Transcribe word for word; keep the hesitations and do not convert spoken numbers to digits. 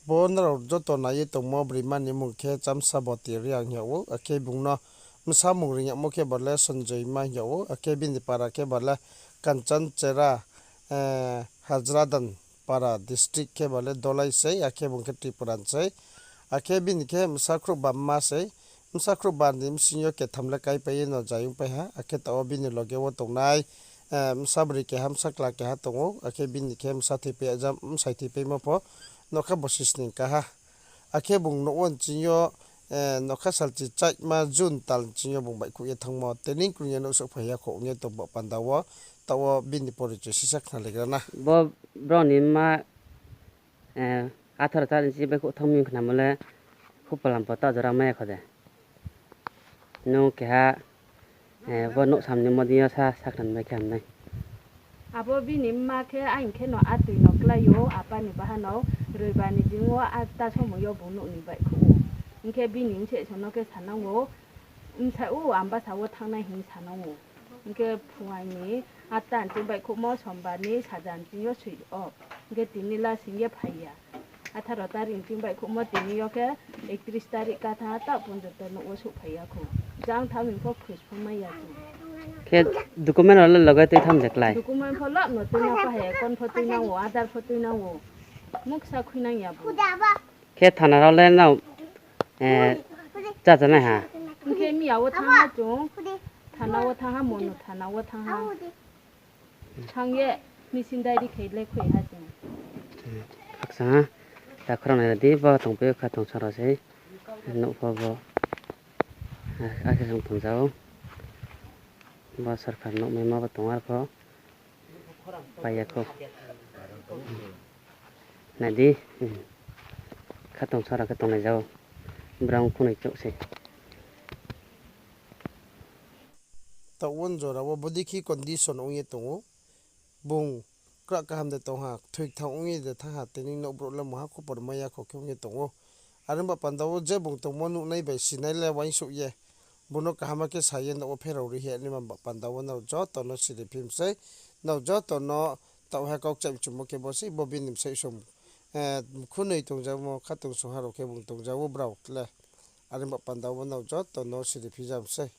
Bo nrao joto nai ye tongmo broima ni mmung khe Chamsaboti Reang hing yag ou, akhe bung no bsa mung ring yagmo khe ba le Sonjoima hing yag ou, akhe bini para khe ba le Kanchanchera, Hajradan para district khe ba le Dolai sei, akhe bung khe Tripura ni sei. Akhe bini khe bsa khrouhba mma sei. Bsa khrouhba ni bsing yo ketham le kaipai ye no zai ongpai ha, akhe taoh wo bini loge wo tongnai bsa broi keha, bsa kla keha tong ou, akhe bini khe bsa thoipai, bsai thoipaimo pho nougkha bosi sning ka ha. Akhe bung nouh wo nching yo, nougkha salchi chaima June tal nching yo bung baihkhouh ye thanngmo, tini krung ye nouh souhphai ya khou ong ye tong ba panda wo, taoh wo bini porichoi sisa khnalaigra na. Bo brao ni mma, atharo ta nching baihkhouh thanng mi khnamo le, khupalam pho ta jora mai ya kho de. Nung keha, bo nouh sam ni mo deing yo sa, sa khna mai khe ham nai. Abo bini mma khe aing khe no atoi no klái ou, apa ni baha no, roiba ni deing wo atta somoi yo bung nouh ni baihkhouh ou. Hing khe bini bsai so no khe sanang ou, bsa ou, Ambasa wo thanngnai hing sanang ou. Hing khe phuaing ni atta nching baihkhouhmo, sombar ni saja nching yo soi o. Hing khe tini la sing ye phai ya. Atharo tarik nching baihkhouhmo, tini yo khe ektris tarik ka thanng ha, taoh ponjoto nouh wo souhphai ya khou. Jang thanng mi pho khus pho mai ya chung. Khe document rao le loge tui tham de klái? Document pho lab no tuinang pho hai, kon pho tuinang ou, Aadhaar pho tuinang ou. Muksa khuinang ya bo. Khe thana rao le nrao, chacha nai ha? Hing khe miya wo thanng ha chung, thana wo thanng ha, Monu thana wo thanng ha. Thanng ye machine diary khe le khui ha chung. Khakchang ha, ta khorang nai di, bo tongpai kha tong sara sei, nouh pho bo. Akhe chung tong ja ou. Bo sorkar nouhmaimo bo tong ar pho. Pai ya khou. Nai di, khatong sara khe tonglai ja ou. Brao khunoi chouh sei. Taoh wo jora wo bodei khe condition ong ye tong ou. Bung kra kaham de tong ha, thoi kthang ong ye de thanng ha, tini nouh brouh le mungha khupor mai ya khou khe ong ye tong ou. Are ba panda wo je bung tongmo nuhnai bai sinai le uaingsouh ye, bung no kaham khe sa ye nouh wo pherao ri hing ye nima ba panda wo nrao joto no siri phi mi sei, nrao joto no taoh ha kau kchaih mchumo khe bo sei, bo bini bsai song, khunoi tong ja mo, khatong song ha rao khe bung tong ja ou brao le. Are ba panda wo nrao joto no siri phi ja mi sei.